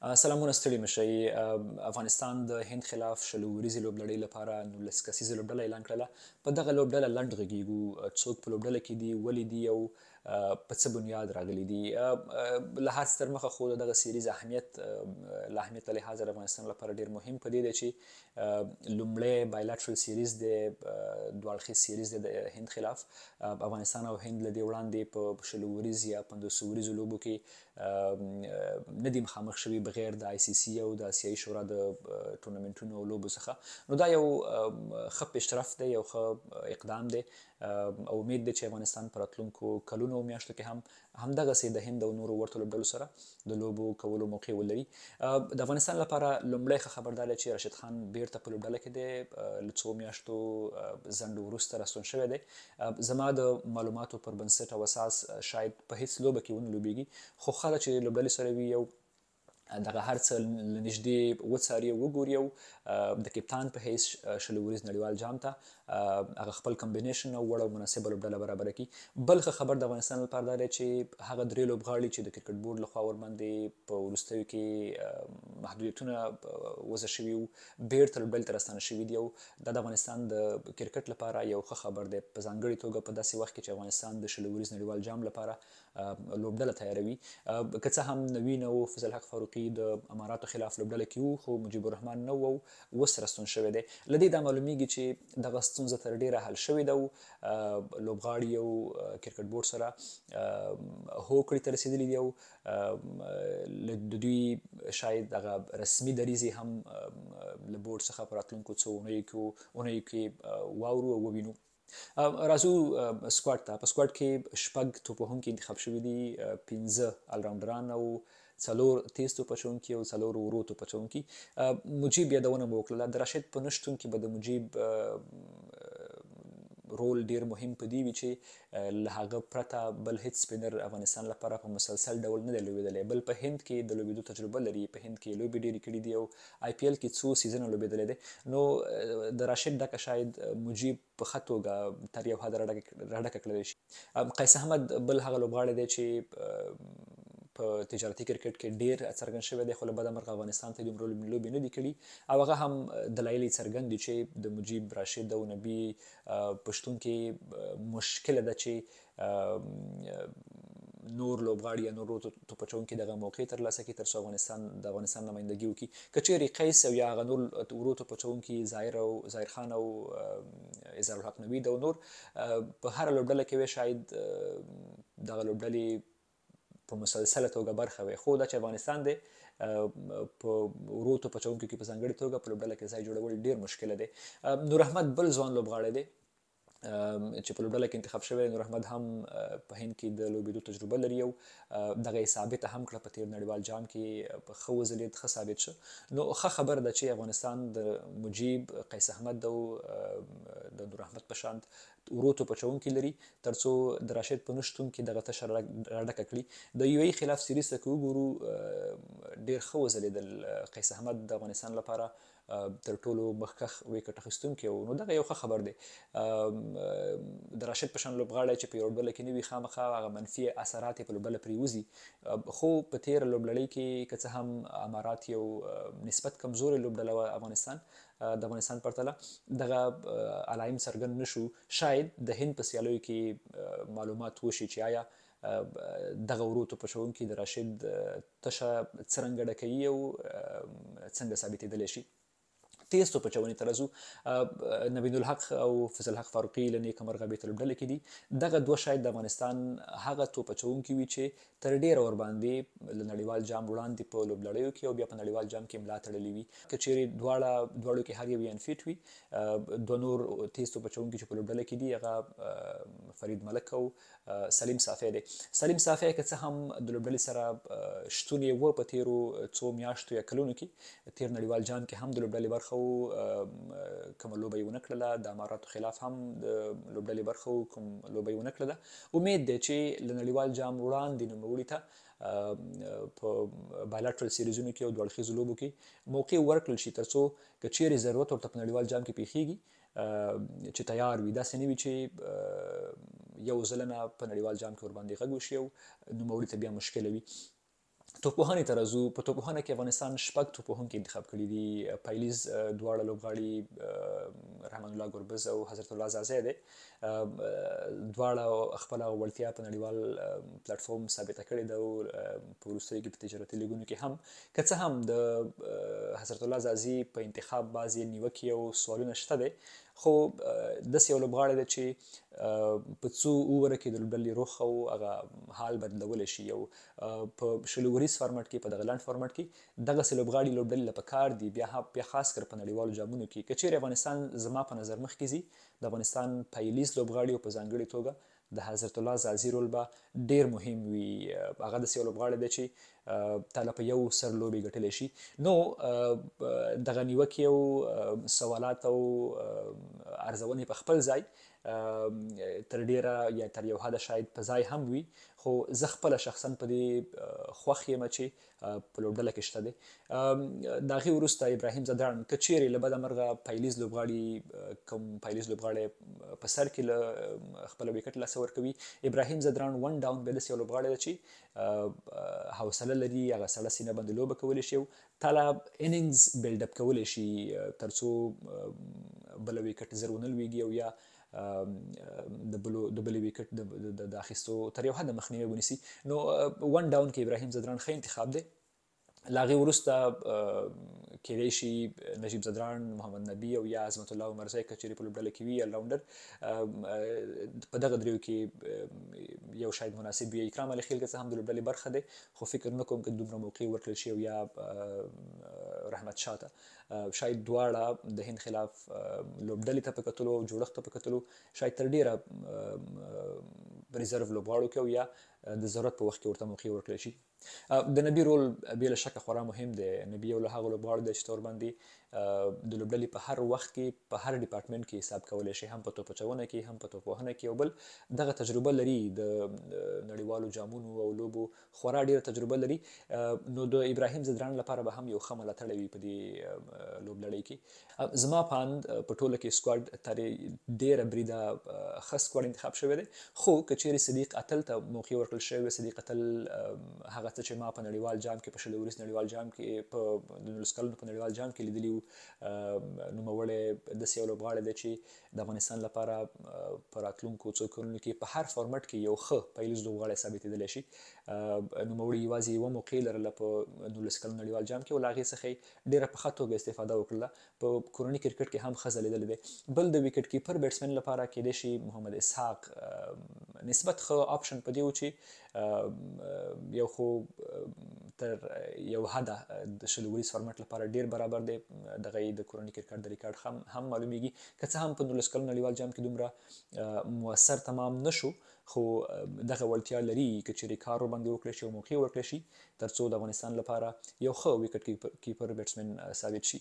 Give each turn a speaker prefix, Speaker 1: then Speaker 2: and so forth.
Speaker 1: سلامونه ستړي مشئ. افغانستان د هند خلاف 20 اوریزې لوبلړۍ لپاره 19 کسیزه لوبډله اعلان کړله. په دغه لوبډله لنډ غږیږو، څوک په لوبډله کې دي، ولې دي او په څه بنیاد راغلي دي. له هر څه تر مخه خو دغه سیریز اهمیت له اهمیت له لحاظه د افغانستان لپاره ډیر مهم په دې دی چې لومړی bilateral series دی، دوه اړخیز سیریز دی د هند خلاف. افغانستان او هند له دې وړاندې په 20 اوریز یا 50 اوریزو لوبو کې نه دي مخامخ شوي بغیر د آی سي سي او د آسیایي شورا د ټورنمنټونو او لوبو څخه. نو دا یو ښه پیشرفت دی، یو ښه اقدام دی او امید دی چې افغانستان په راتلونکو کلونو او میاشتو کې هم همدغسې د هند او نورو ورته لوبډلو سره د لوبو کولو موقع ولري. د افغانستان لپاره لومړی ښه خبر دا دی چې راشد خان بیرته په لوبډله کې دی، له څو میاشتو ځنډ وروسته راستون شوی دی. زما د معلوماتو پر بنسټ او اساس شاید په هیڅ لوبه کې ونه لوبیږي، خو ښه ده چې لوبډلې سره وي او دغه هر څه له نږدې وڅاري او وګوري او د کپتان په حیث 20 اوریز نړیوال جام ته هغه خپل combination او وړ او مناسبه لوبډله برابره کړي. بل ښه خبر د افغانستان لپاره دا دی چې هغه درې لوبغاړي چې د کرکټ بورډ لخوا ورباندې په وروستیو کې محدودیتونه وضع شوي وو، بیرته لوبډلې ته راستانه شوي دي او دا د افغانستان د کرکټ لپاره یو ښه خبر دی، په ځانګړي توګه په داسې وخت کې چې افغانستان د 20 اوریز نړیوال جام لپاره لوبډله تیاروي. که څه هم نوین او فضل حق فاروقي د اماراتو خلاف لوبډله کې وو، خو مجیب الرحمن نه وو، اوس راستون شوی دی. له دې دا معلومیږي چې دغه ستونزه تر ډېره حل شوې ده او لوبغاړي او کرکټ بورډ سره هوکړې ته رسېدلي دي او د دوی شاید دغه رسمي دریځ هم له بورډ څخه په راتلونکو څو اونیو کې واورو او ووینو. راځو squad ته. په squad کې 6 توپوهونکي انتخاب شوي دي، 5 الراونډران او 4 تیز توپ اچوونکي او 4 ورو توپ اچوونکي. مجیب یادونه مو وکړله، د راشد په نشتون کې به د مجیب رول ډیر مهم په دې وي چې له هغه پرته بل هیڅ spinner افغانستان لپاره په مسلسل ډول نه دی لوبېدلی. بل په هند کې د لوبېدو تجربه لري، په هند کې لوبې ډېرې کړې دي او آی پي ایل کې څو سیزنه لوبېدلی دی. نو د راشد ډکه شاید مجیب په ښه توګه تر یو حده راډکه کړلی شي. قیس احمد بل هغه لوبغاړی دی چې په تجارتي کرکټ کې ډیر څرګند شوی دی، خو له بده مرغه افغانستان ته دومره لوبې نه دي کړي او هغه هم دلایل یې څرګند دي چې د مجیب، راشد او نبي په شتون کې مشکله ده چې نور لوبغاړي یا نور توپ اچوونکي دغه موقع ترلاسه کړي ترڅو د افغانستان نمایندګي وکړي. که چیرې قیس او یا هغه نور ورو توپ اچوونکي ظاهر خان او اظهار الحق نوید او نور په هره لوبډله کې وي، شاید دغه لوبډلې په مسلسله توګه برخه وي. خو دا چې افغانستان دی په ورو توپ اچوونکو کې په ځانګړې توګه په لوبډله کې ځای جوړول ډېر مشکله دی. نور احمد بل ځوان لوبغاړی دی چې په لوبډله کې انتخاب شوی. نور احمد هم په هند کې د لوبېدو تجربه لري او دغه یې ثابته هم کړه په تېر نړیوال جام کې ښه وځلېد، ښه ثابت شو. نو ښه خبره ده چې افغانستان د مجیب، قیس احمد او د نور احمد په شان ورو توپ اچوونکي لري ترڅو د راشد په نشتون کې دغه تشه راډکه کړي. د یو ای خلاف سیریز ته که وګورو ډېر ښه وځلېدل. قیس احمد د افغانستان لپاره تر ټولو مخکښ ویکټ اخیستونکی و، نو دغه یو ښه خبر دی. د راشد په شان لوبغاړی چې په یوه لوبډله کې نه وي، خامخا هغه منفي اثرات یې په لوبډله پرېوځي. خو په تېره لوبلړۍ کې که څه هم امارات یو نسبت کمزورې لوبډله وه د افغانستان پرتله، دغه علایم څرګند نه شو. شاید د هند په سیالیو کې معلومات وشي چې آیا دغه ورو توپ اچوونکي د راشد تشه څرنګه ډکوي او څنګه ثابتېدلی شي. تیز توپ اچونې ته راځو. نوین الحق او فضل حق فاروقي له نیکه مرغه بیرته لوبډله کې دي. دغه دوه شاید د افغانستان هغه توپ اچوونکي وي چې تر ډېره ورباندې له نړیوال جام وړاندې په لوبلړیو کې او بیا په نړیوال جام کې ملا تړلې وي. که چیرې دواړو کې هر یو یې unfit وي، دوه نور تیز توپ اچوونکي چې په لوبډله کې دي هغه فرید ملک او سلیم صافی دی. سلیم صافی که څه هم د لوبډلې سره شتون یې و په تېرو څو میاشتو یا کلونو کې، تېر نړیوال جام کې هم د لوبډلې برخه و، کومه لوبه یې ونه کړله، د اماراتو خلاف هم د لوبډلې برخه و، کوم لوبه یې ونه کړله. امید دی چې له نړیوال جام وړاندې نوموړي ته په bilateral سیریزونو کې او دوه اړخیزو لوبو کې موقع ورکړل شي ترڅو که چیرې ضرورت ورته په نړیوال جام کې پیښیږي چې تیار وي، داسې نه وي چې یو ځل نه په نړیوال جام کې ورباندې غږ وشي او نوموړي ته بیا مشکله وي. توپوهنې ته راځو. په توپوهنه کې افغانستان 6 توپوهونکي انتخاب کړي دي. پایلیز دواړه لوبغاړي رحمان الله ګربز او حضرت الله ځاځی دی. دواړه خپله وړتیا په نړیوال پلټفارم ثابته کړې ده او په وروستیو کې په تجارتي لیګونو کې هم، که څه هم د حضرت الله ځاځي په انتخاب بعضې نیوکې او سوالونه شته دی، خو داسې یو لوبغاړی دی چې په څو اووره کې د لوبډلې رخ او هغه حال بدلولی شي. او په 20 اوریز فارمټ کې، په دغه لنډ فارمټ کې دغسې لوبغاړي لوبډلې له پکار دي، بیا خاص کر په نړیوالو جامونو کې. که چیرې افغانستان زما په نظر مخکې ځي، د افغانستان پیلیز لوبغاړي او په ځانګړې توګه د حضرت الله ځاځي رول به ډیر مهم وي. هغه داسې یو لوبغاړی دی چې تاله په یو سر لوبې ګټلی شي. نو دغه نیوکې او سوالات او ارزونې په خپل ځای تر ډیره یا تر یو حده شاید په ځای هم وي، خو زه خپله شخصا په دې خوښ یم چې په لوبډله کې شته دی. د هغې وروسته ابراهیم ځدراڼ، که چیرې له بده مرغه پیلیز لوبغاړي کوم پیلیز لوبغاړی په سر کې له خپله ویکټ لاسه ورکوي، ابراهیم ځدراڼ ون ډاون بیا داسې یو لوبغاړی دی چې حوصله لري، هغه سړه سینه باندې لوبه کولی شي او تاله اننګز بیلډ اپ کولی شي ترڅو بله ویکټ زر ونه لویږي او یا د بلې ویکټ د اخیستو تر یو حده مخنیوی ونیسي. نو ون ډاون کې ابراهیم ځدراڼ ښه انتخاب دی. له هغې وروسته کیدای شي نجیب ځدراڼ، محمد نبي او یا عظمت الله عمرزی که چیرې په لوبډله کې وي الراونډر، په دغه دریو کې یو شاید مناسب وي. اکرام علي خیل که څه هم د لوبډلې برخه دی، خو فکر نه کوم که دومره موقع ورکړل شي او یا رحمت شاه ته. شاید دواړه د هند خلاف لوبډلې ته په کتلو او جوړښت ته په کتلو شاید تر ډېره ریزرو لوبغاړو کې او یا د ضرورت په وخت کې ورته موقع ورکړل شي. د نبي رول بې له شکه خورا مهم دی. نبي یو له هغو لوبغاړو دی چې ته ورباندې د لوبډلې په هر وخت کې په هر ډپارټمنټ کې حساب کولی شي، هم په توپ اچونه کې، هم په توپوهنه کې، او بل دغه تجربه لري د نړیوالو جامونو او لوبو خورا ډېره تجربه لري. نو د ابراهیم ځدراڼ لپاره به هم یو ښه ملاتړی وي په دې لوبلړۍ کې. زما په اند په ټوله کې سکواډ تر ډېره بریده ښه سکواډ انتخاب شوی دی، خو که چیرې صدیق اتل ته موقع ورکړل شوې وي، صدیق اتل هغه څه چې ما په نړیوال جام کې، په 20 اوریز نړیوال جام کې، په 19 کلونو په نړیوال جام کې لیدلی وو، نوموړی داسې یو لوبغاړی دی چې د افغانستان لپاره په راتلونکو څو کلونو کې په هر فارمټ کې یو ښه پیلیز لوبغاړی ثابتېدلی شي. نوموړي یوازې یوه موقع لرله په 19 کلن نړیوال جام کې او له هغې څخه یې ډېره په ښه توګه استفاده وکړله، په کورني کرکټ کې هم ښه ځلېدلی دی. بل د ویکټ کیپر بیټسمن لپاره کیدای شي محمد اسحاق نسبت ښه آپشن په دې و چې یو خو تر یو حده د 20 اوریز فارمټ لپاره ډېر برابر دی، دغه یې د کورني کرکټ د ریکارډ هم معلومیږي. که څه هم په 19 کلن نړیوال جام کې دومره موثر تمام نه شو، خو دغه وړتیا لري که چیرې کار ورباندې وکړی شي او موقع ورکړی شي ترڅو د افغانستان لپاره یو ښه ویکټ کیپر بیټسمن ثابت شي.